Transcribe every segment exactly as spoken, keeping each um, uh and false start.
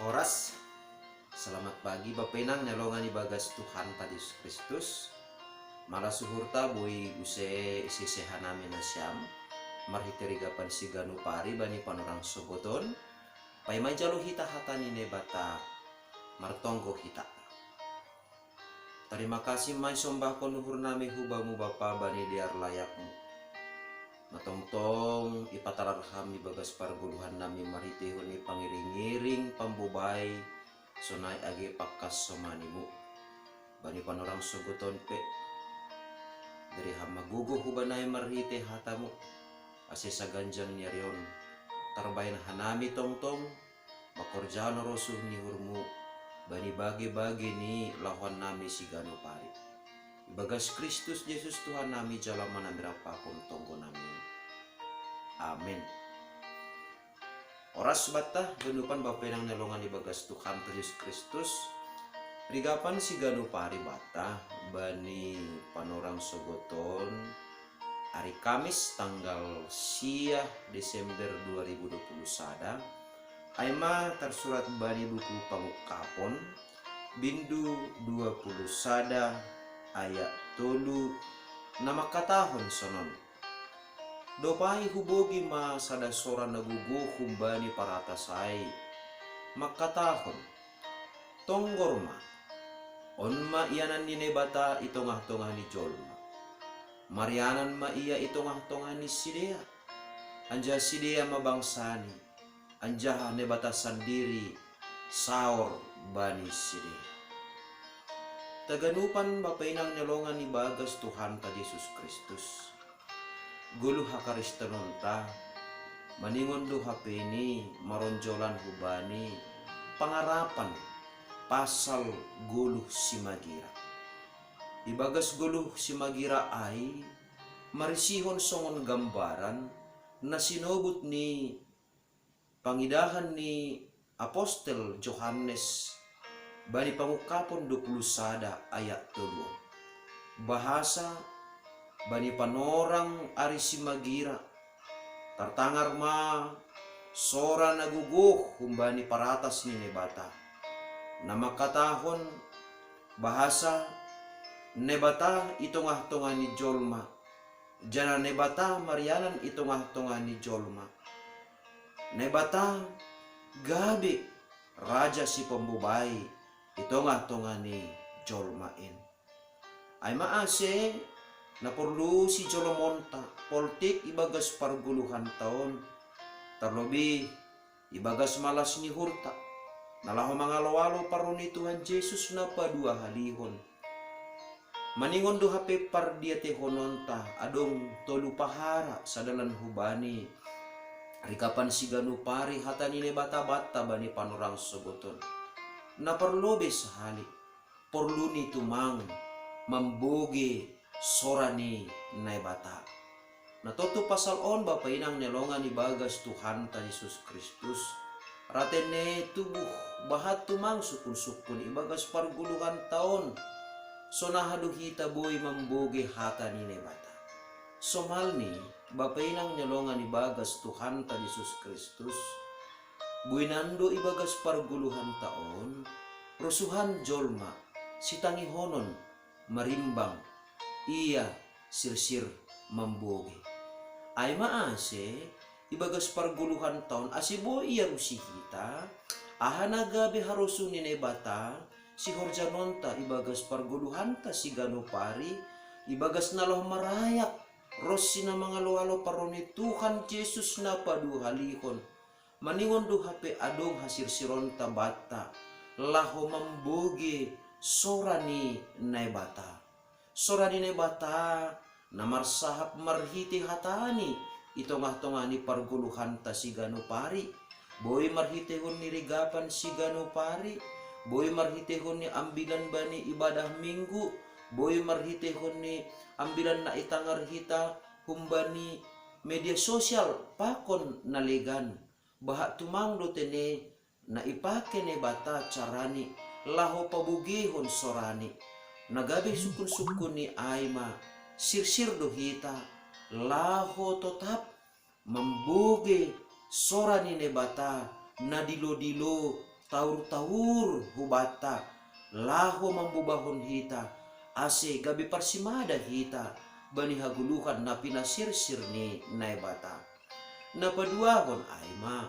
Oras. Selamat pagi, Bapa Inang ni longan ibagas Tuhan ta Jesus Kristus. Malas uhur ta boi use isi-isi hanami nasiam marhite rigapan si ganup ari bani panorang sogoton. Paima ijalo hita hata ni Naibata, martonggo hita. Tarima kasih ma isombahkon uhur nami hu Bamu Bapa bani dear layakmu. Na tongtong ipatalar Ham ibagas pargoluhan nami marhitehon ni pangiring-iring pambobai sonai age pangkasomanimu. Bani panorang sogoton pe, bere Ham ma gogoh hubanai marhite hatamu, ase saganjang ni ari on tarbahen hanami tongtong mangkorjahon rosuh ni uhurmu bani bage-bage ni lahoan nami si ganup ari. Ibagas Kristus Jesus Tuhan nami, jalo ma nami rap pakon tonggo nami. Amen. Oras banta ganupan Bapa Inang ni longan ibagas Tuhan ta Jesus Kristus. Rigapan si ganup ari banta bani panorang sogoton, ari Kamis tanggal sia Desember dua ribu dua puluh sada. Ai ma tarsurat bani buku Pangungkapon, bindu dua puluh sada ayat tolu, na mangkatahon sonon: Dob ai hubogei ma sada sora na gogoh humbani paratas ai, mangkatahon: Tonggor ma, on ma ianan ni Naibata i tongah-tongah ni jolma. Marianan ma Ia i tongah-tongah ni sidea, anjaha sidea ma bangsaNi, anjaha Naibata sandiri saor bani sidea. Taganupan Bapa Inang ni longan ibagas Tuhanta Jesus Kristus. Goluh hakristenonta maningon do hape ni maronjolan hubani pangarapan pasal goluh simagira. Ibagas goluh simagira ai marisihon songon gambaran na sinobut ni pangidahan ni apostel Johannes bani Pangungkapon dua puluh sada ayat tolu. Bahasa bani panorang ari simagira, tartangar ma sora na gogoh humbani paratas ni Naibata, na mangkatahon: Bahasa Naibata i tongah-tongah ni jolma, janah Naibata marianan i tongah-tongah ni jolma. Naibata gabe Raja Sipambobai i tongah-tongah ni jolma in. Ai ma ase na porlu sijolomonta poltik ibagas pargoluhanta on, tarlobih ibagas malas ni uhurta, na laho mangalo-alo parroh ni Tuhan Jesus na paduahalihon. Maningon do hape pardiatehononta adong tolu pahara sadalan hubani rigapan siganup ari hata ni Naibata banta bani panorang sogoton. Na parlobei sahali, porlu ni tumang mambogei sora ni Naibata. Na tontu pasal on Bapa Inang ni longan ibagas Tuhanta Jesus Kristus, rate ne tubuh bahat tumang sungkun-sungkun ibagas pargoluhanta on, sonaha do hita boi mambogei hata ni Naibata. Somalni Bapa Inang ni longan ibagas Tuhanta Jesus Kristus, buinan do ibagas pargoluhanta on rosuhan jolma, sitangihonon, marimbang, ia sirsir mambogei. Ai ma ase ibagas pargoluhanta on ase boi iarusi hita aha na gabe harosuh ni Naibata sihorjanonta ibagas pargoluhanta siganup ari, ibagas na laho marayak ronsi na mangalo-alo parroh ni Tuhan Jesus na paduahalihon. Maningon do hape adong hasirsironta banta laho mambogei sora ni Naibata. Sora ni Naibata na marsahap marhite hataNi i tongah-tongah ni pargoluhanta siganup ari, boi marhitehon ni rigapan siganup ari, boi marhitehon ni ambilan bani ibadah Minggu, boi marhitehon ni ambilan na itangar hita humbani media sosial pakon na legan. Bahat tumang do tene na ipake Naibata carani laho pabogeihon soraNi. Na gabe sungkun-sungkunni ai ma, sirsir do hita laho totap mambogei sora ni Naibata na dilo-dilo taur-taur hubanta, laho mambobahon hita, ase gabe parsimada hita bani hagoluhan na pinasirsir ni Naibata. Na paduahon ai ma,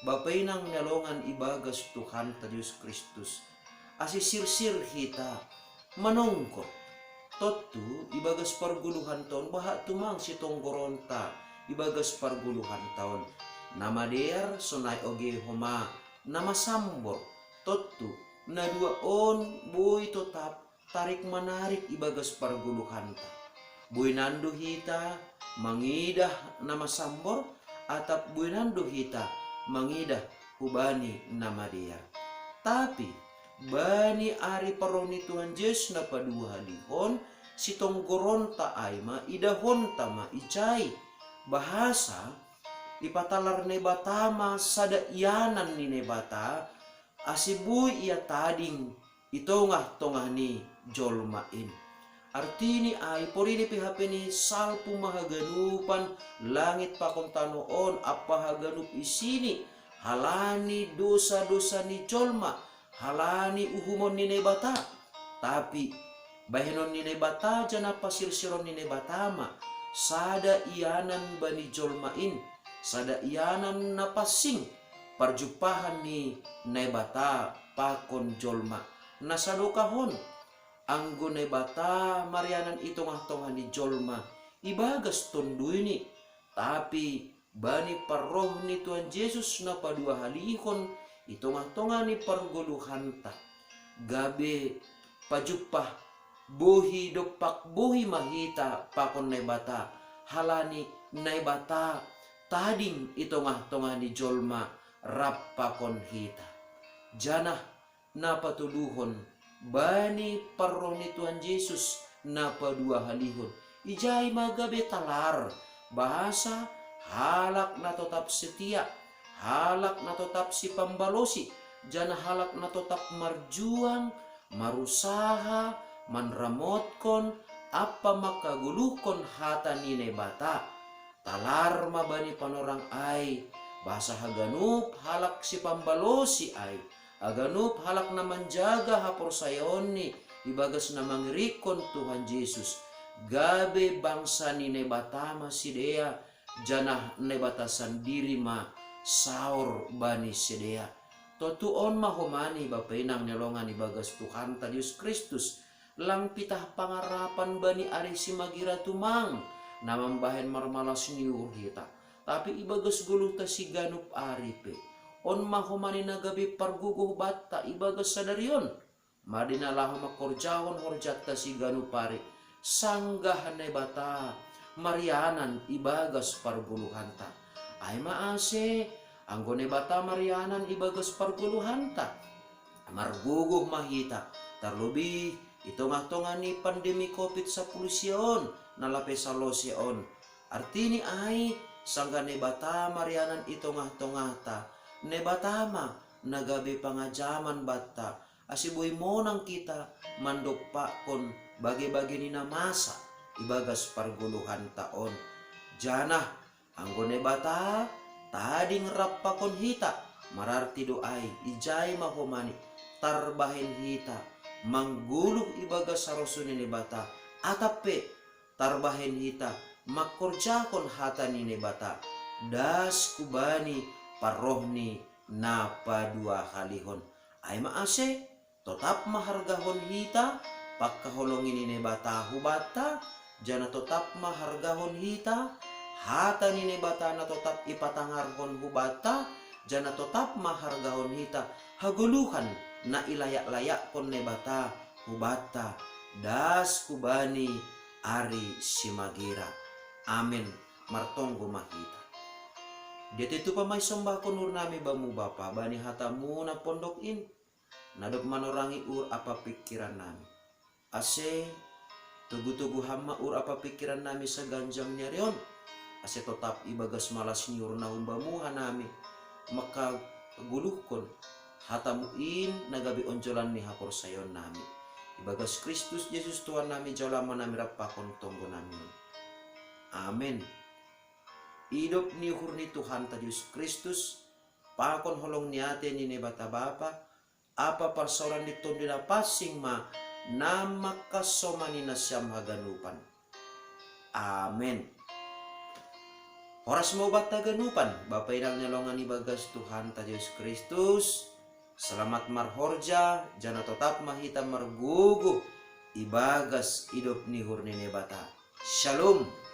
Bapa inang ni longan ibagas Tuhanta Jesus Kristus, ase sirsir hita manongkor. Tontu ibagas pargoluhan taon bahat tumang sitonggoronta ibagas pargoluhan taon. Na madear sonai oge homa na masambor. Tontu na dua on boi totap tarik manarik ibagas pargoluhanta. Boi nando hita mangidah na masambor, atap boi nando hita mangidah hubani na madear. Tapi bani ari parroh ni Tuhan Jesus na paduahalihon, sitonggoronta ai ma idahonta ma ijai, bahasa ipatalar Naibata ma sada ianan ni Naibata, ase boi ia tading i tongah-tongah ni jolma in. Artini ai porini pe hape ni salpu ma haganupan langit pakon tano on ampa haganup isini, halani dosa-dosa ni jolma, halani uhumon ni Naibata. Tapi bahenon ni Naibata janah pasirsiron ni Naibata ma sada ianan bani jolma in, sada ianan na pansing, parjumpahan ni Naibata pakon jolma. Na sadokah on, anggo Naibata marianan i tongah-tongah ni jolma ibagas TonduyNi, tapi bani parroh ni Tuhan Jesus na paduahalihon i tongah-tongah ni pargoluhanta, gabe pajumpah bohi dompak bohi ma hita pakon Naibata, halani Naibata tading i tongah-tongah ni jolma rap pakon hita. Janah na patoluhon, bani parroh ni Tuhan Jesus na paduahalihon, ijai ma gabe talar, bahasa halak na totap setia, halak na totap sipambalosi, janah halak na totap marjuang, marusaha manramotkon ampa manghagoluhkon hata ni Naibata. Talar ma bani panorang ai, bahasa haganup halak sipambalosi ai, haganup halak na manjaga haporsayaonni ibagas na mangirikkon Tuhan Jesus, gabe bangsa ni Naibata ma sidea, janah Naibata sandiri ma saor bani sidea. Tontu on ma homani, Bapa inang ni longan ibagas Tuhanta Jesus Kristus, lang pitah pangarapan bani ari simagira tumang, na mambahen marmalas ni uhur hita, tapi ibagas goluhta siganup ari pe. On ma homani na gabe pargogoh banta ibagas sadari on, marnina laho mangkorjahon horjanta siganup ari, sanggah Naibata marianan ibagas pargoluhanta. Ai ma ase, anggo Naibata marianan ibagas pargoluhanta, margogoh ma hita, tarlobih i tongah-tongah ni pandemi covid sampulu sia on, na lape salose on. Artini ai, sanggah Naibata marianan i tongah-tongahta, Naibata ma na gabe pangajaman banta, ase boi monang hita mandompakkon bage-bage ni na masa ibagas pargoluhanta on. Janah anggo Naibata tading rap pakon hita, mararti do ai, ijai ma homani tarbahen hita manggoluh ibagas harosuh ni Naibata, atap pe tarbahen hita mangkorjahon hata ni Naibata, das hubani parrohNi na paduahalihon. Ai ma ase, totap ma hargahon hita pangkaholongi ni Naibata hubanta, janah totap ma hargahon hita hata ni Naibata na totap ipatangarhon hubanta, janah totap ma hargahon hita hagoluhan na ilayak-layakkon Naibata hubanta, das hubani ari simagira. Amen. Martonggo ma hita. Dia tetupa ma isombahkon uhurnami Bamu Bapa, bani hataMu na pondok in, na dob manorangi uhur ampa pingkirannami. Ase togu-togu Ham ma uhur ampa pingkirannami saganjang ni ari on, ase totap ibagas malas ni uhur na humbaMu hanami mangkagoluhkon hataMu in na gabe onjolan ni haporsayaonnami. Ibagas Kristus Jesus Tuhannami, jalo ma nami rap pakon tonggonami on. Amen. Idop ni uhur ni Tuhanta Jesus Kristus, pakon holong ni ate ni Naibata Bapa, apa parsaoran di Tondi Napansing ma na mangkasomani nasiam haganupan. Amen. Horas ma hubanta haganupan, Bapa inang ni halongan ibagas Tuhanta Jesus Kristus, selamat marhorja, janah totap ma hita margogoh ibagas idop ni uhur ni Naibata. Shalom.